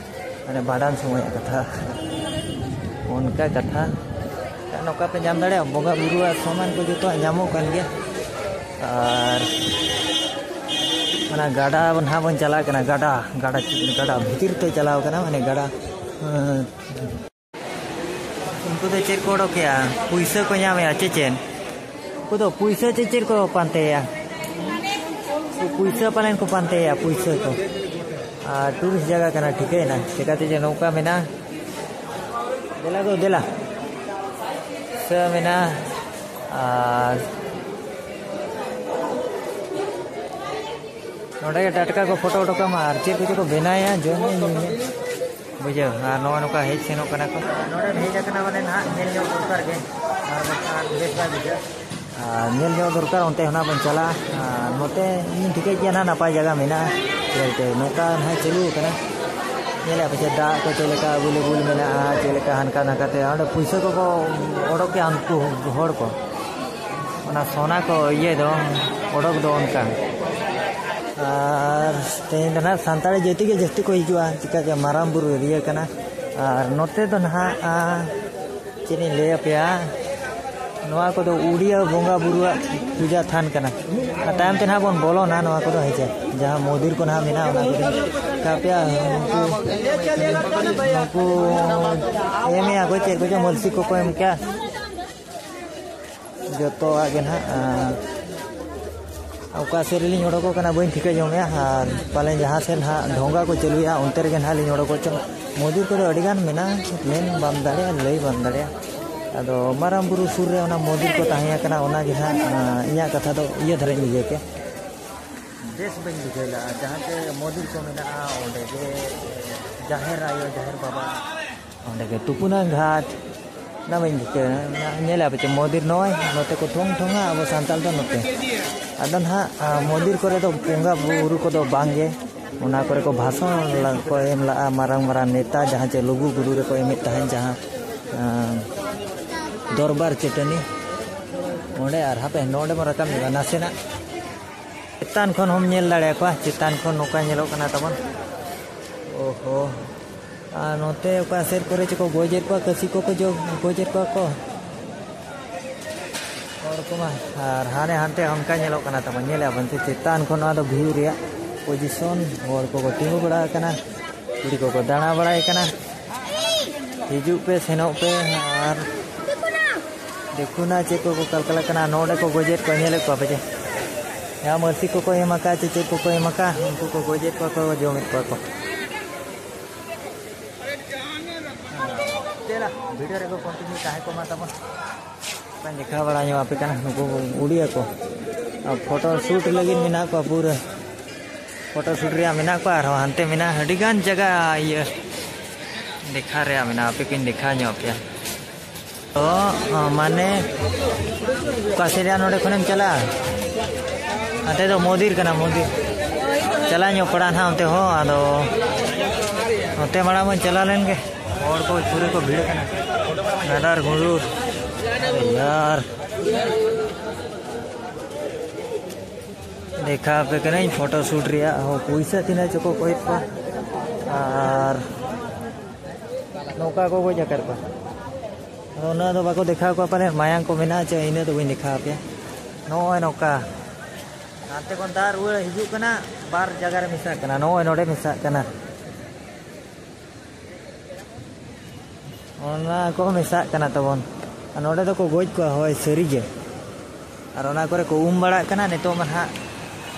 ᱢᱟᱱᱮ ᱵᱷᱟᱸᱰᱟᱱ ᱥᱚᱢᱚᱭᱟᱜ ᱠᱟᱛᱷᱟ, ᱚᱱᱠᱟ ᱠᱟᱛᱷᱟ᱾ ᱱᱚᱝᱠᱟ ᱯᱮ ᱧᱟᱢ ᱫᱟᱲᱮᱭᱟᱜᱼᱟ, ᱵᱚᱸᱜᱟ ᱵᱩᱨᱩᱣᱟᱜ ᱥᱟᱢᱟᱱ ᱠᱚ ᱡᱚᱛᱚᱣᱟᱜ ᱧᱟᱢᱚᱜ ᱠᱟᱱ ᱜᱮᱭᱟ᱾ ᱟᱨ ᱚᱱᱟ ᱜᱟᱰᱟ ᱱᱟᱦᱟᱜ ᱵᱚᱱ ᱪᱟᱞᱟᱜ ᱠᱟᱱᱟ, ᱜᱟᱰᱟ, ᱜᱟᱰᱟ, ᱜᱟᱰᱟ ᱵᱷᱤᱛᱤᱨ ᱛᱮ ᱪᱟᱞᱟᱣ ᱠᱟᱱᱟ, ᱢᱟᱱᱮ ᱜᱟᱰᱟ, ᱮᱸ, ᱩᱱᱠᱩ ᱫᱚ ᱪᱮᱫ ᱠᱚ ᱚᱰᱚᱠᱮᱜᱼᱟ? ᱯᱩᱭᱥᱟᱹ ᱠᱚ ᱧᱟᱢᱮᱜᱼᱟ, ᱪᱮ ᱪᱮᱫ? ᱩᱱᱠᱩ ᱫᱚ ᱯᱩᱭᱥᱟᱹ ᱪᱮ ᱪᱮᱫ ᱠᱚ ᱯᱟᱱᱛᱮᱭᱟ? ᱯᱩᱭᱥᱟᱹ ᱯᱟᱞᱮᱱ ᱠᱚ ᱯᱟᱱᱛᱮᱭᱟ, ᱯᱩᱭᱥᱟᱹ ᱠᱚ᱾ ᱟᱨ ᱴᱩᱨᱤᱥᱴ ᱡᱟᱭᱜᱟ ᱠᱟᱱᱟ, ᱴᱷᱤᱠᱟᱹᱭᱮᱱᱟ᱾ ᱪᱮᱠᱟᱛᱮ ᱡᱮ ᱱᱚᱝᱠᱟ ᱢᱮᱱᱟᱜᱼᱟ? ᱫᱮᱞᱟ ᱜᱚ, ᱫᱮᱞᱟ᱾ ᱥᱮ ᱢᱮᱱᱟᱜᱼᱟ᱾ ᱟᱨ ᱱᱚᱰᱮ ᱜᱮ ᱴᱟᱴᱠᱟ ᱠᱚ ᱯᱷᱳᱴᱳ ᱦᱚᱴᱚ ᱠᱟᱜ ᱢᱟ᱾ ᱟᱨ ᱪᱮᱫ ᱠᱚᱪᱚ ᱠᱚ ᱵᱮᱱᱟᱭᱟ, ᱡᱚᱢ ᱧᱩ᱾ ᱵᱩᱡᱷᱟᱹᱣ, ᱟᱨ ᱱᱚᱜᱼᱚ ᱱᱚᱝᱠᱟ ᱦᱮᱡ ᱥᱮᱱᱚᱜ ᱠᱟᱱᱟ ᱠᱚ᱾ ᱱᱚᱰᱮ ᱦᱮᱡ ᱟᱠᱟᱱᱟ ᱢᱟᱱᱮ ᱱᱟᱦᱟᱜ ᱧᱮᱞ ᱧᱚᱜ ᱫᱚᱨᱠᱟᱨ ᱜᱮ, ᱟᱨ ᱵᱟᱝᱠᱷᱟᱱ ᱵᱮᱥ ᱵᱟᱭ ᱵᱩᱡᱷᱟᱹᱜᱼᱟ᱾ ᱟᱨ ᱧᱮᱞ ᱧᱚᱜ ᱫᱚᱨᱠᱟᱨ, ᱚᱱᱛᱮ ᱦᱚᱸ ᱱᱟᱜ ᱵᱚᱱ ᱪᱟᱞᱟᱜᱼᱟ᱾ ᱟᱨ ᱱᱚᱛᱮ ᱤᱧ ᱴᱷᱤᱠᱟᱹᱭ ᱜᱮᱭᱟ ᱱᱟᱦᱟᱜ ᱱᱟᱯᱟᱭ ᱡᱟᱭᱜᱟ ᱢᱮᱱᱟᱜᱼᱟ, ᱧᱮᱞᱛᱮ ᱱᱚᱝᱠᱟ ᱱᱟᱦᱟᱜ ᱪᱟᱹᱞᱩ ᱟᱠᱟᱱᱟ᱾ ᱧᱮᱞᱮᱫ ᱯᱮ ᱪᱮ ᱫᱟᱜ ᱠᱚ ᱪᱮᱫ ᱞᱮᱠᱟ ᱮᱵᱮᱞᱮᱵᱮᱞ ᱢᱮᱱᱟᱜᱼᱟ, ᱪᱮᱫ ᱞᱮᱠᱟ ᱦᱟᱱᱠᱟ ᱱᱟᱝᱠᱟᱛᱮ ᱚᱸᱰᱮ ᱯᱩᱭᱥᱟᱹ ᱠᱚᱠᱚ ᱚᱰᱚᱠ ᱠᱮᱜᱼᱟ ᱩᱱᱠᱩ ᱦᱚᱲ ᱠᱚ᱾ ᱚᱱᱟ ᱥᱚᱱᱟ ᱠᱚ ᱤᱭᱟᱹ ᱫᱚ, ᱚᱰᱚᱠ ᱫᱚ ᱚᱱᱠᱟ᱾ ᱟᱨ ᱛᱮᱦᱮᱧ ᱫᱚ ᱱᱟᱦᱟᱜ ᱥᱟᱱᱛᱟᱲᱤ ᱡᱟᱹᱛᱤ ᱜᱮ ᱡᱟᱹᱥᱛᱤ ᱠᱚ ᱦᱤᱡᱩᱜᱼᱟ, ᱪᱤᱠᱟᱹ ᱡᱮ ᱢᱟᱨᱟᱝ ᱵᱩᱨᱩ ᱮᱨᱤᱭᱟ ᱠᱟᱱᱟ᱾ ᱟᱨ ᱱᱚᱛᱮ ᱫᱚ ᱱᱟᱦᱟᱜ, ᱟᱸ, ᱪᱮᱫ ᱤᱧ ᱞᱟᱹᱭ ᱟᱯᱮᱭᱟ, ᱱᱚᱣᱟ ᱠᱚᱫᱚ ᱩᱲᱤᱭᱟ ᱵᱚᱸᱜᱟ ᱵᱩᱨᱩᱣᱟᱜ ᱯᱩᱡᱟ ᱛᱷᱟᱱ ᱠᱟᱱᱟ᱾ ᱟᱨ ᱛᱟᱭᱚᱢ ᱛᱮ ᱱᱟᱦᱟᱜ ᱵᱚᱱ ᱵᱚᱞᱚᱱᱟ ᱱᱚᱣᱟ ᱠᱚᱫᱚ, ᱦᱮᱸ ᱪᱮ? ᱡᱟᱦᱟᱸ ᱢᱚᱱᱫᱤᱨ ᱠᱚ ᱱᱟᱦᱟᱜ ᱢᱮᱱᱟᱜᱼᱟ, ᱚᱱᱟ ᱠᱚᱫᱚ ᱟᱯᱮᱭᱟᱜ ᱩᱱᱠᱩ, ᱩᱱᱠᱩ ᱮᱢᱮᱜᱼᱟ ᱠᱚ, ᱪᱮᱫ ᱠᱚᱪᱚ ᱢᱟᱹᱞᱥᱤ ᱠᱚᱠᱚ ᱮᱢ ᱠᱮᱜᱼᱟ᱾ ᱡᱚᱛᱚᱣᱟᱜ ᱜᱮ ᱱᱟᱦᱟᱜ, ᱟᱸ, ᱚᱠᱟ ᱥᱮᱫ ᱨᱮᱞᱤᱧ ᱚᱰᱚᱠᱚᱜ ᱠᱟᱱᱟ ᱵᱟᱹᱧ ᱴᱷᱤᱠᱟᱹ ᱡᱚᱝᱮᱜᱼᱟ, ᱟᱨ ᱯᱟᱞᱮᱱ ᱡᱟᱦᱟᱸ ᱥᱮᱫ ᱱᱟᱦᱟᱜ ᱰᱷᱚᱸᱜᱟ ᱠᱚ ᱪᱟᱹᱞᱩᱭᱟ ᱚᱱᱛᱮ ᱨᱮᱜᱮ ᱱᱟᱦᱟᱜ ᱞᱤᱧ ᱚᱰᱚᱠᱚᱜ ᱪᱚᱝ᱾ ᱢᱚᱱᱫᱤᱨ ᱠᱚᱫᱚ ᱟᱹᱰᱤᱜᱟᱱ ᱢᱮᱱᱟᱜᱼᱟ, ᱢᱮᱱ ᱵᱟᱢ ᱫᱟᱲᱮᱭᱟᱜᱼᱟ, ᱞᱟᱹᱭ ᱵᱟᱢ ᱫᱟᱲᱮᱭᱟᱜᱼᱟ᱾ ᱟᱫᱚ ᱢᱟᱨᱟᱝ ᱵᱩᱨᱩ ᱥᱩᱨ ᱨᱮ ᱚᱱᱟ ᱢᱚᱱᱫᱤᱨ ᱠᱚ ᱛᱟᱦᱮᱸ ᱠᱟᱱᱟ, ᱚᱱᱟ ᱜᱮ ᱱᱟᱦᱟᱜ, ᱟᱸ, ᱤᱧᱟᱹᱜ ᱠᱟᱛᱷᱟ ᱫᱚ ᱤᱭᱟᱹ ᱫᱷᱟᱨᱟᱧ ᱵᱩᱡᱷᱟᱹᱣ ᱠᱮᱫ᱾ ᱵᱮᱥ ᱵᱟᱹᱧ ᱵᱩᱡᱷᱟᱹᱣ ᱞᱮᱫᱼᱟ, ᱡᱟᱦᱟᱸ ᱛᱮ ᱢᱚᱱᱫᱤᱨ ᱠᱚ ᱢᱮᱱᱟᱜᱼᱟ, ᱚᱸᱰᱮ ᱜᱮ ᱡᱟᱦᱮᱨ ᱟᱭᱳ, ᱡᱟᱦᱮᱨ ᱵᱟᱵᱟ, ᱚᱸᱰᱮ ᱜᱮ ᱛᱩᱯᱩᱱᱟᱜ ᱜᱷᱟᱴ, ᱚᱱᱟ ᱵᱟᱹᱧ ᱴᱷᱤᱠᱟᱹ᱾ ᱧᱮᱞᱟ ᱯᱮ ᱪᱮ, ᱢᱚᱱᱫᱤᱨ ᱱᱚᱜᱼᱚᱭ ᱱᱚᱛᱮ ᱠᱚ ᱴᱷᱚᱝ ᱴᱷᱚᱝᱟ, ᱟᱵᱚ ᱥᱟᱱᱛᱟᱲ ᱫᱚ ᱱᱚᱛᱮ᱾ ᱟᱫᱚ ᱱᱟᱦᱟᱜ, ᱟ, ᱢᱚᱱᱫᱤᱨ ᱠᱚᱨᱮ ᱫᱚ ᱵᱚᱸᱜᱟ ᱵᱩᱨᱩ ᱠᱚᱫᱚ ᱵᱟᱝ ᱜᱮ᱾ ᱚᱱᱟ ᱠᱚᱨᱮ ᱠᱚ ᱵᱷᱟᱥᱚᱱ ᱞᱟ-, ᱠᱚ ᱮᱢ ᱞᱟᱜᱼᱟ, ᱢᱟᱨᱟᱝ ᱢᱟᱨᱟᱝ ᱱᱮᱛᱟ, ᱡᱟᱦᱟᱸ ᱪᱮ ᱞᱩᱜᱩ ᱵᱩᱨᱩ ᱨᱮᱠᱚ ᱮᱢᱮᱫ ᱛᱟᱦᱮᱸᱫ, ᱡᱟᱦᱟᱸ, ᱟ, ᱫᱚᱨᱵᱟᱨ ᱪᱟᱹᱴᱟᱹᱱᱤ᱾ ᱚᱸᱰᱮ ᱟᱨ ᱦᱟᱯᱮ, ᱱᱚᱰᱮ ᱵᱚᱱ ᱨᱟᱠᱟᱵ ᱧᱚᱜᱼᱟ ᱱᱟᱥᱮᱱᱟᱜ᱾ ᱪᱮᱛᱟᱱ ᱠᱷᱚᱱ ᱦᱚᱸᱢ ᱧᱮᱞ ᱫᱟᱲᱮᱭᱟᱠᱚᱣᱟ, ᱪᱮᱛᱟᱱ ᱠᱷᱚᱱ ᱱᱚᱝᱠᱟ ᱧᱮᱞᱚᱜ ᱠᱟᱱᱟ ᱛᱟᱵᱚᱱ᱾ ᱳᱦᱳ, ᱟᱨ ᱱᱚᱛᱮ ᱚᱠᱟ ᱥᱮᱫ ᱠᱚᱨᱮ ᱪᱚᱠᱚ ᱜᱚᱡᱮᱫ ᱠᱚᱣᱟ, ᱠᱟᱹᱥᱤ ᱠᱚᱠᱚ ᱡᱚ-, ᱜᱚᱡᱮᱫ ᱠᱚᱣᱟ ᱠᱚ ᱦᱚᱲ ᱠᱚᱢᱟ᱾ ᱟᱨ ᱦᱟᱱᱮ ᱦᱟᱱᱛᱮ ᱚᱱᱠᱟ ᱧᱮᱞᱚᱜ ᱠᱟᱱᱟ ᱛᱟᱵᱚᱱ, ᱧᱮᱞᱮᱫᱼᱟ ᱵᱚᱱ ᱥᱮ ᱪᱮᱛᱟᱱ ᱠᱷᱚᱱ ᱱᱚᱣᱟ ᱫᱚ view ᱨᱮᱭᱟᱜ position᱾ ᱦᱚᱲ ᱠᱚᱠᱚ ᱛᱤᱸᱜᱩ ᱵᱟᱲᱟ ᱟᱠᱟᱱᱟ, ᱠᱩᱲᱤ ᱠᱚᱠᱚ ᱫᱟᱬᱟ ᱵᱟᱲᱟᱭ ᱠᱟᱱᱟ᱾ ᱦᱤᱡᱩᱜ ᱯᱮ, ᱥᱮᱱᱚᱜ ᱯᱮ ᱟᱨ ᱫᱮᱠᱷᱩᱱᱟ ᱪᱮᱫ ᱠᱚᱠᱚ ᱠᱟᱞᱠᱟᱞᱟᱜ ᱠᱟᱱᱟ᱾ ᱱᱚᱰᱮ ᱠᱚ ᱜᱚᱡᱮᱫ ᱠᱚᱣᱟ, ᱧᱮᱞᱮᱫ ᱠᱚᱣᱟ ᱯᱮ ᱪᱮ? ᱡᱟᱦᱟᱸ ᱢᱟᱹᱥᱤ ᱠᱚᱠᱚ ᱮᱢ ᱟᱠᱟᱫ ᱪᱮ ᱪᱮᱫ ᱠᱚᱠᱚ ᱮᱢ ᱟᱠᱟᱫ, ᱩᱱᱠᱩ ᱠᱚ ᱜᱚᱡᱮᱫ ᱠᱚᱣᱟ ᱠᱚ, ᱡᱚᱢᱮᱫ ᱠᱚᱣᱟ ᱠᱚ᱾ ᱪᱮᱫ ᱞᱟ? video ᱨᱮᱠᱚ continue ᱛᱟᱦᱮᱸ ᱠᱚᱜ ᱢᱟ ᱛᱟᱵᱚᱱ᱾ ᱵᱟᱹᱧ ᱫᱮᱠᱷᱟᱣ ᱵᱟᱲᱟ ᱧᱚᱜ ᱟᱯᱮ ᱠᱟᱱᱟ, ᱱᱩᱠᱩ ᱩᱲᱤᱭᱟ ᱠᱚ᱾ ᱟᱨ photo shoot ᱞᱟᱹᱜᱤᱫ ᱢᱮᱱᱟᱜ ᱠᱚᱣᱟ, ᱯᱩᱨᱟᱹ photo shoot ᱨᱮᱭᱟᱜ ᱢᱮᱱᱟᱜ ᱠᱚᱣᱟ᱾ ᱟᱨᱦᱚᱸ ᱦᱟᱱᱛᱮ ᱢᱮᱱᱟᱜᱼᱟ, ᱟᱹᱰᱤ ᱜᱟᱱ ᱡᱟᱭᱜᱟ ᱤᱭᱟᱹ ᱫᱮᱠᱷᱟ ᱨᱮᱭᱟᱜ ᱢᱮᱱᱟᱜᱼᱟ, ᱟᱯᱮ ᱠᱚᱧ ᱫᱮᱠᱷᱟᱣ ᱧᱚᱜ ᱟᱯᱮᱭᱟ᱾ ᱛᱚ, ᱢᱟᱱᱮ, ᱚᱠᱟ ᱥᱮᱫ ᱨᱮᱭᱟᱜ ᱱᱚᱰᱮ ᱠᱷᱚᱱᱮᱢ ᱪᱟᱞᱟᱜᱼᱟ? ᱦᱟᱱᱛᱮ ᱫᱚ ᱢᱚᱱᱫᱤᱨ ᱠᱟᱱᱟ, ᱢᱚᱱᱫᱤᱨ᱾ ᱪᱟᱞᱟᱣ ᱧᱚᱜ ᱯᱟᱲᱟᱜᱼᱟ ᱱᱟᱦᱟᱜ ᱚᱱᱛᱮ ᱦᱚᱸ, ᱟᱫᱚ ᱱᱚᱛᱮ ᱢᱟᱲᱟᱝ ᱵᱚᱱ ᱪᱟᱞᱟᱣ ᱞᱮᱱ ᱜᱮ᱾ ᱦᱚᱲ ᱠᱚ ᱯᱩᱨᱟᱹ ᱠᱚ ᱵᱷᱤᱲ ᱠᱟᱱᱟ᱾ ᱜᱟᱫᱟᱨ ᱜᱩᱸᱰᱩᱨ᱾ ᱟᱨᱮ ᱭᱟᱨ᱾ ᱫᱮᱠᱷᱟᱣ ᱟᱯᱮ ᱠᱟᱹᱱᱟᱹᱧ photo shoot ᱨᱮᱭᱟᱜ ᱦᱚᱸ ᱯᱩᱭᱥᱟᱹ ᱛᱤᱱᱟᱹᱜ ᱪᱚᱠᱚ ᱠᱚᱭᱮᱫ ᱠᱚᱣᱟ᱾ ᱟᱨ ᱱᱚᱝᱠᱟ ᱠᱚ ᱜᱚᱡ ᱟᱠᱟᱫ ᱠᱚᱣᱟ᱾ ᱟᱫᱚ ᱩᱱᱟᱹᱜ ᱫᱚ ᱵᱟᱠᱚ ᱫᱮᱠᱷᱟᱣ ᱠᱚᱣᱟ ᱯᱟᱞᱮ, ᱢᱟᱭᱟᱝ ᱠᱚ ᱢᱮᱱᱟᱜᱼᱟ ᱪᱮ, ᱤᱱᱟᱹ ᱫᱚ ᱵᱟᱹᱧ ᱫᱮᱠᱷᱟᱣ ᱟᱯᱮᱭᱟ᱾ ᱱᱚᱜᱼᱚᱭ ᱱᱚᱝᱠᱟ ᱦᱟᱱᱛᱮ ᱠᱷᱚᱱ ᱫᱟᱜ ᱨᱩᱣᱟᱹᱲ ᱦᱤᱡᱩᱜ ᱠᱟᱱᱟ, ᱵᱟᱨ ᱡᱟᱭᱜᱟ ᱨᱮ ᱢᱮᱥᱟᱜ ᱠᱟᱱᱟ᱾ ᱱᱚᱜᱼᱚᱭ ᱱᱚᱰᱮ ᱢᱮᱥᱟᱜ ᱠᱟᱱᱟ᱾ ᱚᱱᱟ ᱠᱚ ᱢᱮᱥᱟᱜ ᱠᱟᱱᱟ ᱛᱟᱵᱚᱱ᱾ ᱟᱨ ᱱᱚᱰᱮ ᱫᱚᱠᱚ ᱜᱚᱡ ᱠᱚᱣᱟ, ᱦᱳᱭ, ᱥᱟᱹᱨᱤᱜᱮ᱾ ᱟᱨ ᱚᱱᱟ ᱠᱚᱨᱮ ᱠᱚ ᱩᱢ ᱵᱟᱲᱟᱜ ᱠᱟᱱᱟ᱾ ᱱᱤᱛᱚᱜ ᱢᱟ ᱱᱟᱦᱟᱜ,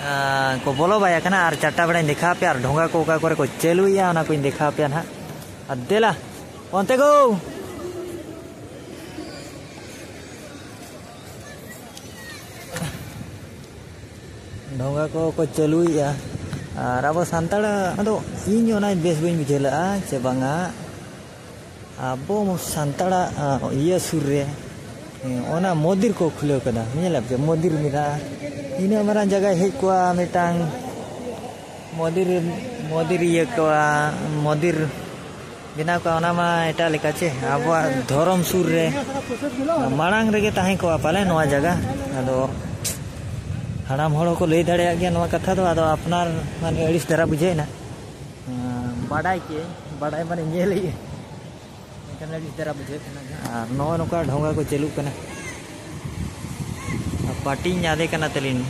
ᱟᱸ, ᱠᱚ ᱵᱚᱞᱚ ᱵᱟᱭ ᱠᱟᱱᱟ᱾ ᱟᱨ ᱪᱟᱨᱴᱟ ᱵᱮᱲᱟᱧ ᱫᱮᱠᱷᱟᱣ ᱟᱯᱮᱭᱟ᱾ ᱟᱨ ᱰᱷᱚᱸᱜᱟ ᱠᱚ ᱚᱠᱟ ᱠᱚᱨᱮ ᱠᱚ ᱪᱟᱹᱞᱩᱭᱮᱫᱼᱟ, ᱚᱱᱟ ᱠᱚᱧ ᱫᱮᱠᱷᱟᱣ ᱟᱯᱮᱭᱟ ᱱᱟᱦᱟᱜ᱾ ᱟᱨ ᱫᱮᱞᱟ, ᱚᱱᱛᱮ ᱜᱳ! ᱰᱷᱚᱸᱜᱟ ᱠᱚ ᱠᱚ ᱪᱟᱹᱞᱩᱭᱮᱫᱼᱟ᱾ ᱟᱨ ᱟᱵᱚ ᱥᱟᱱᱛᱟᱲ, ᱟᱫᱚ ᱤᱧ ᱚᱱᱟ ᱵᱮᱥ ᱵᱟᱹᱧ ᱵᱩᱡᱷᱟᱹᱣ ᱞᱮᱫᱼᱟ ᱪᱮ ᱵᱟᱝᱟ, ᱟᱵᱚ ᱥᱟᱱᱛᱟᱲᱟᱜ ᱤᱭᱟᱹ ᱥᱩᱨ ᱨᱮ ᱚᱱᱟ ᱢᱚᱱᱫᱤᱨ ᱠᱚ ᱠᱷᱩᱞᱟᱹᱣ ᱠᱟᱫᱟ᱾ ᱧᱮᱞᱮᱫ ᱯᱮ, ᱢᱚᱱᱫᱤᱨ ᱢᱮᱱᱟᱜᱼᱟ᱾ ᱤᱱᱟᱹᱜ ᱢᱟᱨᱟᱝ ᱡᱟᱭᱜᱟᱭ ᱦᱮᱡ ᱠᱚᱜᱼᱟ, ᱢᱤᱫᱴᱟᱝ ᱢᱚᱱᱫᱤᱨ, ᱢᱚᱱᱫᱤᱨ ᱤᱭᱟᱹ ᱠᱚᱜᱼᱟ, ᱢᱚᱱᱫᱤᱨ ᱵᱮᱱᱟᱣ ᱠᱚᱜᱼᱟ᱾ ᱚᱱᱟ ᱢᱟ ᱮᱴᱟᱜ ᱞᱮᱠᱟ ᱪᱮ, ᱟᱵᱚᱣᱟᱜ ᱫᱷᱚᱨᱚᱢ ᱥᱩᱨ ᱨᱮ ᱢᱟᱲᱟᱝ ᱨᱮᱜᱮ ᱛᱟᱦᱮᱸ ᱠᱚᱜᱼᱟ ᱯᱟᱞᱮ ᱱᱚᱣᱟ ᱡᱟᱭᱜᱟ᱾ ᱟᱫᱚ ᱦᱟᱲᱟᱢ ᱦᱚᱲ ᱦᱚᱸᱠᱚ ᱞᱟᱹᱭ ᱫᱟᱲᱮᱭᱟᱜ ᱜᱮᱭᱟ ᱱᱚᱣᱟ ᱠᱟᱛᱷᱟ ᱫᱚ᱾ ᱟᱫᱚ ᱟᱯᱱᱟᱨ ᱢᱟᱱᱮ ᱟᱹᱲᱤᱥ ᱫᱷᱟᱨᱟ ᱵᱩᱡᱷᱟᱹᱣ ᱮᱱᱟ᱾ ᱵᱟᱰᱟᱭ ᱠᱮ, ᱵᱟᱰᱟᱭ ᱢᱟᱱᱮ ᱧᱮᱞ ᱦᱩᱭᱩᱜᱼᱟ᱾ ᱮᱱᱠᱷᱟᱱ ᱟᱹᱲᱤᱥ ᱫᱷᱟᱨᱟ ᱵᱩᱡᱷᱟᱹᱜ ᱠᱟᱱᱟ᱾ ᱟᱨ ᱱᱚᱜᱼᱚᱭ ᱱᱚᱝᱠᱟ ᱰᱷᱚᱸᱜᱟ ᱠᱚ ᱪᱟᱹᱞᱩᱜ ᱠᱟᱱᱟ᱾ ᱯᱟᱴᱤᱧ ᱧᱟᱫᱮ ᱠᱟᱱᱟ ᱛᱟᱹᱞᱤᱧ᱾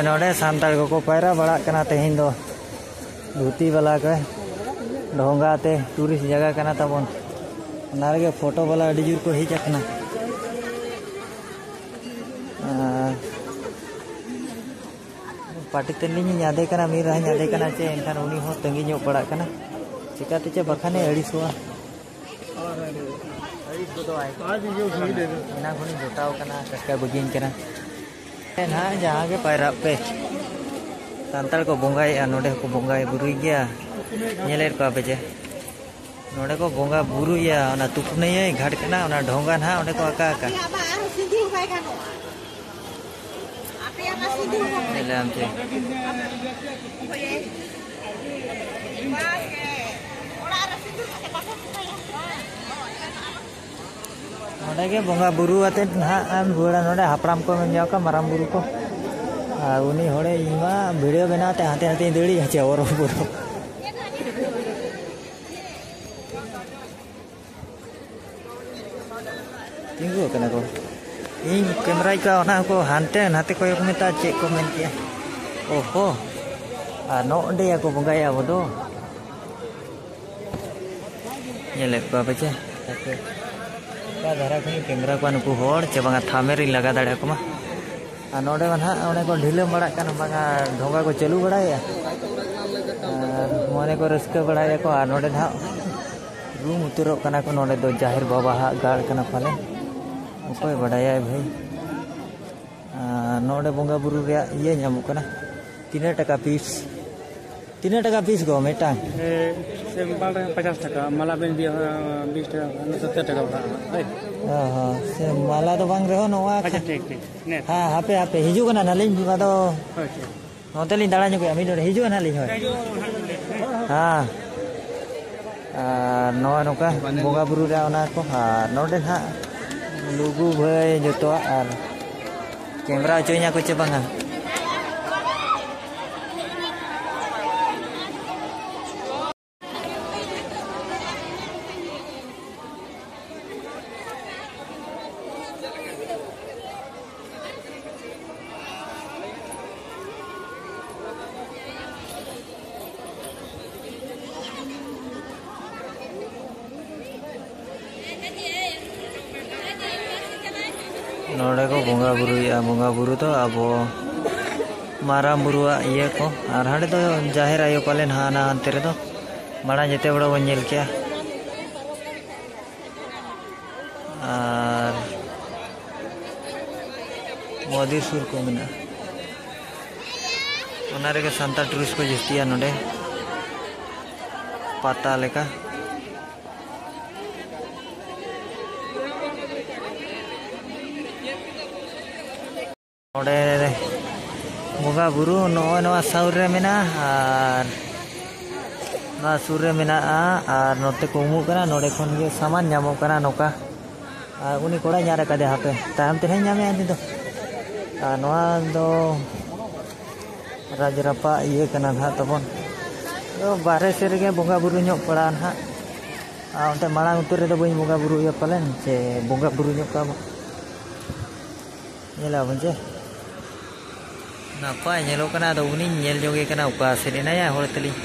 ᱱᱚᱰᱮ ᱥᱟᱱᱛᱟᱲ ᱠᱚᱠᱚ ᱯᱟᱭᱨᱟ ᱵᱟᱲᱟᱜ ᱠᱟᱱᱟ ᱛᱮᱦᱮᱧ ᱫᱚ᱾ ᱫᱷᱩᱛᱤ ᱵᱟᱞᱟ ᱠᱚ, ᱰᱷᱚᱸᱜᱟ ᱛᱮ, ᱴᱩᱨᱤᱥᱴ ᱡᱟᱭᱜᱟ ᱠᱟᱱᱟ ᱛᱟᱵᱚᱱ᱾ ᱚᱱᱟ ᱨᱮᱜᱮ ᱯᱷᱳᱴᱳ ᱵᱟᱞᱟ ᱟᱹᱰᱤ ᱡᱳᱨ ᱠᱚ ᱦᱮᱡ ᱟᱠᱟᱱᱟ᱾ ᱟᱨ ᱯᱟᱴᱤ ᱛᱮᱞᱤᱧ ᱧᱟᱫᱮ ᱠᱟᱱᱟ, ᱢᱤᱫ ᱨᱟᱦᱟᱧ ᱧᱟᱫᱮ ᱠᱟᱱᱟ ᱪᱮ, ᱮᱱᱠᱷᱟᱱ ᱩᱱᱤ ᱦᱚᱸ ᱛᱟᱺᱜᱤ ᱧᱚᱜ ᱯᱟᱲᱟᱜ ᱠᱟᱱᱟ᱾ ᱪᱤᱠᱟᱹᱛᱮ ᱪᱮ ᱵᱟᱠᱷᱟᱱᱮ ᱟᱹᱲᱤᱥᱚᱜᱼᱟ᱾ ᱟᱹᱲᱤᱥ ᱜᱚᱫᱚᱜᱼᱟᱭ᱾ ᱮᱱᱟᱝ ᱠᱷᱚᱱᱤᱧ ᱡᱚᱴᱟᱣ ᱠᱟᱱᱟ, ᱠᱟᱴᱠᱟ ᱜᱚᱡᱤᱧ ᱠᱟᱱᱟ᱾ ᱱᱟᱦᱟᱜ ᱡᱟᱦᱟᱸ ᱜᱮ ᱯᱟᱭᱨᱟᱜ ᱯᱮ, ᱥᱟᱱᱛᱟᱲ ᱠᱚ ᱵᱚᱸᱜᱟᱭᱮᱫᱼᱟ, ᱱᱚᱰᱮ ᱦᱚᱸᱠᱚ ᱵᱚᱸᱜᱟᱭ ᱵᱩᱨᱩᱭ ᱜᱮᱭᱟ᱾ ᱧᱮᱞᱮᱫ ᱠᱚᱣᱟ ᱯᱮ ᱡᱮ ᱱᱚᱰᱮ ᱠᱚ ᱵᱚᱸᱜᱟ ᱵᱩᱨᱩᱭᱟ, ᱚᱱᱟ ᱛᱩᱯᱱᱟᱹᱭᱟᱹᱭ ᱜᱷᱟᱴ ᱠᱟᱱᱟ, ᱚᱱᱟ ᱰᱷᱚᱸᱜᱟ ᱱᱟᱦᱟᱜ ᱚᱸᱰᱮ ᱠᱚ ᱟᱠᱟ ᱟᱠᱟ᱾ ᱧᱮᱞᱟᱢ ᱪᱮ᱾ ᱱᱚᱰᱮ ᱜᱮ ᱵᱚᱸᱜᱟ ᱵᱩᱨᱩ ᱟᱛᱮᱫ ᱱᱟᱦᱟᱜ ᱮᱢ ᱨᱩᱣᱟᱹᱲᱟ᱾ ᱱᱚᱰᱮ ᱦᱟᱯᱲᱟᱢ ᱠᱚ ᱢᱮᱱ ᱠᱚᱣᱟ, ᱢᱟᱨᱟᱝ ᱵᱩᱨᱩ ᱠᱚ᱾ ᱟᱨ ᱩᱱᱤ ᱦᱚᱲᱮ, ᱤᱧ ᱢᱟ ᱵᱷᱤᱰᱤᱭᱳ ᱵᱮᱱᱟᱣ ᱛᱮ ᱦᱟᱱᱛᱮ ᱱᱟᱛᱮᱧ ᱫᱟᱹᱲᱤᱡ ᱦᱚᱪᱚ ᱵᱚᱨᱚ ᱵᱚᱨᱚ᱾ ᱛᱤᱸᱜᱩ ᱟᱠᱟᱱᱟ ᱠᱚ᱾ ᱤᱧ ᱠᱮᱢᱮᱨᱟᱭ ᱠᱚᱣᱟ, ᱚᱱᱟ ᱦᱚᱸᱠᱚ ᱦᱟᱱᱛᱮ ᱱᱟᱛᱮ ᱠᱚᱭᱚᱜ ᱢᱮᱛᱟ, ᱪᱮᱫ ᱠᱚ ᱢᱮᱱ ᱠᱮᱜᱼᱟ᱾ ᱳᱦᱳ, ᱟᱨ ᱱᱚᱜᱼᱚᱸᱰᱮ ᱭᱟᱠᱚ ᱵᱚᱸᱜᱟᱭᱟ ᱟᱵᱚ ᱫᱚ᱾ ᱧᱮᱞᱮᱫ ᱠᱚᱣᱟ ᱯᱮ ᱪᱮ? ᱚᱠᱟ ᱫᱷᱟᱨᱟ ᱠᱷᱚᱱᱤᱧ ᱠᱮᱢᱮᱨᱟ ᱠᱚᱣᱟ ᱱᱩᱠᱩ ᱦᱚᱲ ᱪᱮ ᱵᱟᱝᱟ, ᱛᱷᱟᱢᱮ ᱨᱤᱧ ᱞᱟᱜᱟ ᱫᱟᱲᱮᱭᱟᱠᱚ ᱢᱟ᱾ ᱟᱨ ᱱᱚᱰᱮ ᱢᱟ ᱱᱟᱦᱟᱜ ᱚᱱᱮ ᱠᱚ ᱰᱷᱤᱞᱟᱹᱢ ᱵᱟᱲᱟᱜ ᱠᱟᱱᱟ, ᱵᱟᱝᱟ ᱰᱷᱚᱸᱜᱟ ᱠᱚ ᱪᱟᱹᱞᱩ ᱵᱟᱲᱟᱭᱮᱫᱼᱟ᱾ ᱟᱨ ᱢᱚᱱᱮ ᱠᱚ ᱨᱟᱹᱥᱠᱟᱹ ᱵᱟᱲᱟᱭᱟᱠᱚ᱾ ᱟᱨ ᱱᱚᱰᱮ ᱱᱟᱦᱟᱜ ᱨᱩᱢ ᱩᱛᱟᱹᱨᱚᱜ ᱠᱟᱱᱟ ᱠᱚ᱾ ᱱᱚᱰᱮ ᱫᱚ ᱡᱟᱦᱮᱨ ᱵᱟᱵᱟᱣᱟᱜ ᱜᱟᱲ ᱠᱟᱱᱟ ᱯᱟᱞᱮ, ᱚᱠᱚᱭ ᱵᱟᱰᱟᱭᱟᱭ ᱵᱷᱟᱹᱭ᱾ ᱟᱨ ᱱᱚᱰᱮ ᱵᱚᱸᱜᱟ ᱵᱩᱨᱩ ᱨᱮᱭᱟᱜ ᱤᱭᱟᱹ ᱧᱟᱢᱚᱜ ᱠᱟᱱᱟ, ᱛᱤᱱᱟᱹᱜ ᱴᱟᱠᱟ ᱯᱤᱥ᱾ ᱛᱤᱱᱟᱹᱜ ᱴᱟᱠᱟ ᱯᱤᱥ ᱠᱚ ᱢᱤᱫᱴᱟᱝ? ᱥᱮᱢᱯᱟᱞ ᱨᱮ ᱯᱚᱪᱟᱥ ᱴᱟᱠᱟ, ᱢᱟᱞᱟ ᱵᱮᱱ ᱤᱫᱤᱭᱟ, ᱵᱤᱥ ᱴᱟᱠᱟ ᱠᱷᱟᱱ ᱥᱚᱛᱛᱚᱨ ᱴᱟᱠᱟ ᱯᱟᱲᱟᱜᱼᱟ᱾ ᱦᱳᱭ᱾ ᱚ ᱦᱚᱸ, ᱥᱮ ᱢᱟᱞᱟ ᱫᱚ ᱵᱟᱝ ᱨᱮᱦᱚᱸ ᱱᱚᱣᱟ ᱟᱪᱪᱷᱟ, ᱴᱷᱤᱠ, ᱴᱷᱤᱠ᱾ ᱦᱮᱸ᱾ ᱦᱮᱸ, ᱦᱟᱯᱮ, ᱦᱟᱯᱮ, ᱦᱤᱡᱩᱜ ᱠᱟᱱᱟ ᱱᱟᱦᱟᱜ ᱞᱤᱧ, ᱟᱫᱚ ᱦᱳᱭ, ᱴᱷᱤᱠ᱾ ᱱᱚᱛᱮ ᱞᱤᱧ ᱫᱟᱬᱟ ᱧᱚᱜᱚᱜᱼᱟ, ᱢᱤᱫ ᱰᱚᱸᱰᱮ ᱦᱤᱡᱩᱜᱼᱟ ᱱᱟᱦᱟᱜ ᱞᱤᱧ, ᱦᱳᱭ᱾ ᱦᱮᱸ᱾ ᱟᱨ ᱱᱚᱜᱼᱚᱭ ᱱᱚᱝᱠᱟ ᱵᱚᱸᱜᱟ ᱵᱩᱨᱩ ᱨᱮ ᱚᱱᱟ ᱠᱚ, ᱟᱨ ᱱᱚᱰᱮ ᱱᱟᱦᱟᱜ ᱞᱩᱜᱩ ᱵᱷᱟᱹᱭ ᱡᱚᱛᱚᱣᱟᱜ, ᱟᱨ ᱠᱮᱢᱨᱟ ᱦᱚᱪᱚᱧᱟ ᱠᱚ ᱪᱮ ᱵᱟᱝᱟ? ᱱᱚᱰᱮ ᱠᱚ ᱵᱚᱸᱜᱟ ᱵᱩᱨᱩᱭᱮᱫᱼᱟ᱾ ᱵᱚᱸᱜᱟ ᱵᱩᱨᱩ ᱫᱚ ᱟᱵᱚ ᱢᱟᱨᱟᱝ ᱵᱩᱨᱩᱣᱟᱜ ᱤᱭᱟᱹ ᱠᱚ, ᱟᱨ ᱦᱟᱸᱰᱮ ᱫᱚ ᱡᱟᱦᱮᱨ ᱟᱭᱳ ᱯᱟᱞᱮᱱ ᱦᱟᱱᱟ ᱦᱟᱱᱛᱮ ᱨᱮᱫᱚ ᱢᱟᱲᱟᱝ ᱡᱮᱛᱮ ᱦᱚᱲ ᱵᱚᱱ ᱧᱮᱞ ᱠᱮᱜᱼᱟ᱾ ᱟᱨ ᱢᱚᱫᱤ ᱥᱩᱨ ᱠᱚ ᱢᱮᱱᱟᱜᱼᱟ᱾ ᱚᱱᱟ ᱨᱮᱜᱮ ᱥᱟᱱᱛᱟᱲ ᱴᱩᱨᱤᱥᱴ ᱠᱚ ᱡᱟᱹᱥᱛᱤᱭᱟ ᱱᱚᱰᱮ, ᱯᱟᱛᱟ ᱞᱮᱠᱟ᱾ ᱱᱚᱰᱮ ᱵᱚᱸᱜᱟ ᱵᱩᱨᱩ ᱱᱚᱜᱼᱚᱭ ᱱᱚᱣᱟ ᱥᱩᱨ ᱨᱮ ᱢᱮᱱᱟᱜᱼᱟ, ᱟᱨ ᱱᱚᱣᱟ ᱥᱩᱨ ᱨᱮ ᱢᱮᱱᱟᱜᱼᱟ, ᱟᱨ ᱱᱚᱛᱮ ᱠᱚ ᱩᱢᱩᱜ ᱠᱟᱱᱟ᱾ ᱱᱚᱰᱮ ᱠᱷᱚᱱ ᱜᱮ ᱥᱟᱢᱟᱱ ᱧᱟᱢᱚᱜ ᱠᱟᱱᱟ ᱱᱚᱝᱠᱟ᱾ ᱟᱨ ᱩᱱᱤ ᱠᱚᱲᱟᱭ ᱧᱟᱢ ᱟᱠᱟᱫᱮᱭᱟ, ᱦᱟᱯᱮ, ᱛᱟᱭᱚᱢ ᱛᱮ ᱦᱟᱸᱜ ᱧᱟᱢᱮᱭᱟ ᱩᱱᱤ ᱫᱚ᱾ ᱟᱨ ᱱᱚᱣᱟ ᱫᱚ ᱨᱟᱡᱽ ᱨᱟᱯᱟᱜ ᱤᱭᱟᱹ ᱠᱟᱱᱟ ᱱᱟᱦᱟᱜ ᱛᱟᱵᱚᱱ᱾ ᱟᱫᱚ ᱵᱟᱨᱦᱮ ᱥᱮᱫ ᱨᱮᱜᱮ ᱵᱚᱸᱜᱟ ᱵᱩᱨᱩ ᱧᱚᱜ ᱯᱟᱲᱟᱜᱼᱟ ᱱᱟᱦᱟᱜ᱾ ᱟᱨ ᱚᱱᱛᱮ ᱢᱟᱲᱟᱝ ᱩᱛᱟᱹᱨ ᱨᱮᱫᱚ ᱵᱟᱹᱧ ᱵᱚᱸᱜᱟ ᱵᱩᱨᱩᱭᱟ ᱯᱟᱞᱮᱱ, ᱥᱮ ᱵᱚᱸᱜᱟ ᱵᱩᱨᱩ ᱧᱚᱜ ᱠᱟᱜᱼᱟ ᱵᱚᱱ᱾ ᱧᱮᱞᱟ ᱵᱚᱱ ᱪᱮ᱾ ᱱᱟᱯᱟᱭ ᱧᱮᱞᱚᱜ ᱠᱟᱱᱟ, ᱟᱫᱚ ᱩᱱᱤᱧ ᱧᱮᱞ ᱡᱚᱝ ᱜᱮ ᱠᱟᱱᱟ, ᱚᱠᱟ ᱥᱮᱫ ᱮᱱᱟᱭᱟ ᱦᱚᱲ ᱛᱟᱹᱞᱤᱧ᱾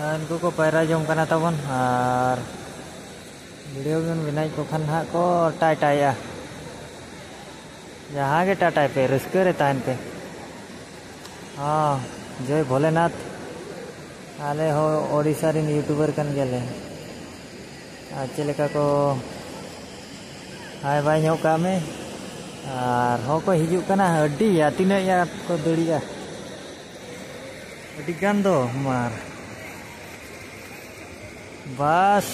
ᱟᱨ ᱩᱱᱠᱩ ᱠᱚ ᱯᱟᱭᱨᱟ ᱡᱚᱝ ᱠᱟᱱᱟ ᱛᱟᱵᱚᱱ, ᱟᱨ ᱵᱷᱤᱰᱤᱭᱳ ᱵᱚᱱ ᱵᱮᱱᱟᱣᱮᱫ ᱠᱚ ᱠᱷᱟᱱ ᱱᱟᱦᱟᱜ ᱠᱚ ᱴᱟᱭ ᱴᱟᱭᱮᱜᱼᱟ᱾ ᱡᱟᱦᱟᱸ ᱜᱮ ᱴᱟᱴᱟᱭ ᱯᱮ, ᱨᱟᱹᱥᱠᱟᱹ ᱨᱮ ᱛᱟᱦᱮᱱ ᱯᱮ᱾ ᱦᱚᱸ, ᱡᱚᱭ ᱵᱷᱳᱞᱮᱱᱟᱛᱷ᱾ ᱟᱞᱮ ᱦᱚᱸ ᱳᱰᱤᱥᱟ ᱨᱮᱱ ᱭᱩᱴᱩᱵᱟᱨ ᱠᱟᱱ ᱜᱮᱭᱟᱞᱮ᱾ ᱟᱨ ᱪᱮᱫ ᱞᱮᱠᱟ ᱠᱚ ᱦᱟᱭ ᱵᱟᱭ ᱧᱚᱜ ᱠᱟᱜ ᱢᱮ᱾ ᱟᱨ ᱦᱚᱸ ᱠᱚ ᱦᱤᱡᱩᱜ ᱠᱟᱱᱟ, ᱟᱹᱰᱤ ᱭᱟ, ᱛᱤᱱᱟᱹᱜ ᱭᱟ ᱠᱚ ᱫᱟᱹᱲᱤᱜᱼᱟ, ᱟᱹᱰᱤ ᱜᱟᱱ ᱫᱚ ᱢᱟᱨ᱾ ᱵᱟᱥ,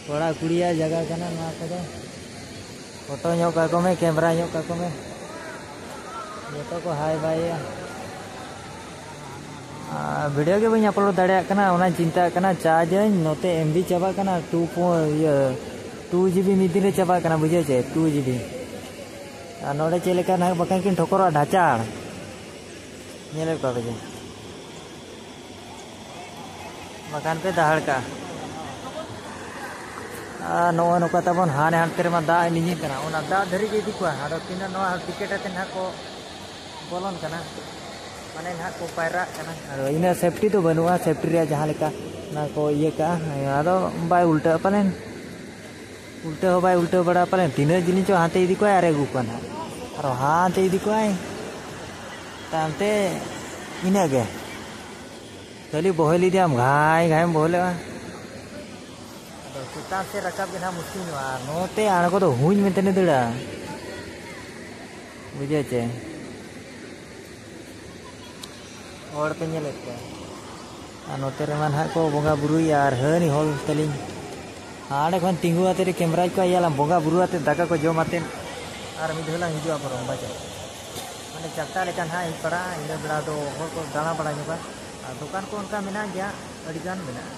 ᱠᱚᱲᱟ ᱠᱩᱲᱤᱭᱟᱜ ᱡᱟᱭᱜᱟ ᱠᱟᱱᱟ ᱱᱚᱣᱟ ᱠᱚᱫᱚ᱾ ᱯᱷᱳᱴᱳ ᱧᱚᱜ ᱠᱟᱠᱚ ᱢᱮ, ᱠᱮᱢᱮᱨᱟ ᱧᱚᱜ ᱠᱟᱠᱚ ᱢᱮ, ᱡᱚᱛᱚ ᱠᱚ ᱦᱟᱭ ᱵᱟᱭᱮᱜᱼᱟ᱾ ᱟᱨ ᱵᱷᱤᱰᱤᱭᱳ ᱜᱮ ᱵᱟᱹᱧ ᱟᱯᱞᱳᱰ ᱫᱟᱲᱮᱭᱟᱜ ᱠᱟᱱᱟ, ᱚᱱᱟᱧ ᱪᱤᱱᱛᱟᱹᱜ ᱠᱟᱱᱟ᱾ ᱪᱟᱨᱡᱽ ᱟᱹᱧ, ᱱᱚᱛᱮ ᱮᱢ ᱵᱤ ᱪᱟᱵᱟᱜ ᱠᱟᱱᱟ, ᱴᱩ ᱯᱚ-, ᱤᱭᱟᱹ, ᱴᱩ ᱡᱤ ᱵᱤ ᱢᱤᱫ ᱫᱤᱱ ᱨᱮ ᱪᱟᱵᱟᱜ ᱠᱟᱱᱟ, ᱵᱩᱡᱷᱟᱹᱣ ᱪᱮ, ᱴᱩ ᱡᱤ ᱵᱤ᱾ ᱟᱨ ᱱᱚᱰᱮ ᱪᱮᱫ ᱞᱮᱠᱟ ᱱᱟᱦᱟᱜ ᱵᱟᱠᱷᱟᱱ ᱠᱤᱱ ᱴᱷᱚᱠᱚᱨᱚᱜᱼᱟ, ᱰᱷᱟᱪᱟᱲ᱾ ᱧᱮᱞᱮᱫ ᱠᱚᱣᱟ ᱯᱮ ᱡᱮ, ᱵᱟᱠᱷᱟᱱ ᱯᱮ ᱫᱟᱦᱟᱲ ᱠᱟᱜᱼᱟ᱾ ᱟᱨ ᱱᱚᱜᱼᱚᱭ ᱱᱚᱝᱠᱟ ᱛᱟᱵᱚᱱ ᱦᱟᱱᱮ ᱦᱟᱱᱛᱮ ᱨᱮᱢᱟ ᱫᱟᱜ ᱞᱤᱸᱡᱤᱱ ᱠᱟᱱᱟ, ᱚᱱᱟ ᱫᱟᱜ ᱫᱷᱟᱹᱨᱤᱡ ᱜᱮ ᱤᱫᱤ ᱠᱚᱣᱟ᱾ ᱟᱫᱚ ᱛᱤᱱᱟᱹᱜ ᱱᱚᱣᱟ ᱴᱤᱠᱤᱴ ᱟᱛᱮ ᱱᱟᱦᱟᱜ ᱠᱚ ᱵᱚᱞᱚᱱ ᱠᱟᱱᱟ, ᱢᱟᱱᱮ ᱱᱟᱦᱟᱜ ᱠᱚ ᱯᱟᱭᱨᱟᱜ ᱠᱟᱱᱟ᱾ ᱟᱫᱚ ᱤᱱᱟᱹᱜ ᱥᱮᱯᱴᱤ ᱫᱚ ᱵᱟᱹᱱᱩᱜᱼᱟ, ᱥᱮᱯᱴᱤ ᱨᱮᱭᱟᱜ ᱡᱟᱦᱟᱸ ᱞᱮᱠᱟ ᱚᱱᱟ ᱠᱚ ᱤᱭᱟᱹ ᱠᱟᱜᱼᱟ, ᱟᱫᱚ ᱵᱟᱭ ᱩᱞᱴᱟᱹᱜᱼᱟ ᱯᱟᱞᱮᱱ᱾ ᱩᱞᱴᱟᱹ ᱦᱚᱸ ᱵᱟᱭ ᱩᱞᱴᱟᱹ ᱵᱟᱲᱟ ᱯᱟᱞᱮᱱ, ᱛᱤᱱᱟᱹᱜ ᱡᱤᱞᱤᱧ ᱪᱚ ᱦᱟᱱᱛᱮ ᱤᱫᱤ ᱠᱚᱣᱟᱭ ᱟᱨ ᱟᱹᱜᱩ ᱠᱚᱣᱟ ᱱᱟᱦᱟᱜ, ᱟᱨᱚ ᱦᱟᱱᱛᱮ ᱤᱫᱤ ᱠᱚᱣᱟᱭ᱾ ᱛᱟᱭᱚᱢᱛᱮ ᱤᱱᱟᱹᱜᱮ ᱠᱷᱟᱹᱞᱤ ᱵᱚᱦᱮᱞ ᱤᱫᱤᱭᱟᱢ, ᱜᱷᱟᱭ ᱜᱷᱟᱭᱮᱢ ᱵᱚᱦᱮᱞᱚᱜᱼᱟ᱾ ᱟᱫᱚ ᱪᱮᱛᱟᱱ ᱥᱮᱫ ᱨᱟᱠᱟᱵ ᱜᱮ ᱱᱟᱦᱟᱜ ᱢᱩᱥᱠᱤᱞ ᱧᱚᱜᱼᱟ, ᱟᱨ ᱱᱚᱛᱮ ᱟᱬᱜᱚ ᱫᱚ ᱦᱩᱧ ᱢᱮᱱᱛᱮ ᱫᱟᱹᱲᱟ, ᱵᱩᱡᱷᱟᱹᱣ ᱪᱮ? ᱦᱚᱲ ᱯᱮ ᱧᱮᱞᱮᱫ ᱠᱚᱣᱟ᱾ ᱟᱨ ᱱᱚᱛᱮ ᱨᱮᱢᱟ ᱱᱟᱦᱟᱜ ᱠᱚ ᱵᱚᱸᱜᱟ ᱵᱩᱨᱩᱭᱮᱫᱼᱟ, ᱟᱨ ᱦᱟᱹᱱᱤ ᱦᱚᱲ ᱛᱟᱹᱞᱤᱧ ᱦᱟᱸᱰᱮ ᱠᱷᱚᱱ ᱛᱤᱸᱜᱩ ᱟᱛᱮ ᱨᱮ ᱠᱮᱢᱨᱟᱭ ᱠᱚ ᱤᱭᱟᱹᱞᱟ, ᱵᱚᱸᱜᱟ ᱵᱩᱨᱩ ᱟᱛᱮ, ᱫᱟᱠᱟ ᱠᱚ ᱡᱚᱢ ᱟᱛᱮ, ᱟᱨ ᱢᱤᱫ ᱫᱷᱟᱣ ᱞᱟᱝ ᱦᱤᱡᱩᱜᱼᱟ ᱵᱚᱨᱚᱝ ᱵᱟᱡᱟᱨ᱾ ᱢᱟᱱᱮ ᱪᱟᱨᱴᱟ ᱞᱮᱠᱟ ᱱᱟᱦᱟᱜ ᱦᱮᱡ ᱯᱟᱲᱟᱜᱼᱟ, ᱤᱱᱟᱹ ᱵᱮᱲᱟ ᱫᱚ ᱦᱚᱲ ᱠᱚ ᱫᱟᱬᱟ ᱵᱟᱲᱟ ᱧᱚᱜᱟ᱾ ᱟᱨ ᱫᱚᱠᱟᱱ ᱠᱚ ᱚᱱᱠᱟ ᱢᱮᱱᱟᱜ ᱜᱮᱭᱟ, ᱟᱹᱰᱤᱜᱟᱱ ᱢᱮᱱᱟᱜᱼᱟ᱾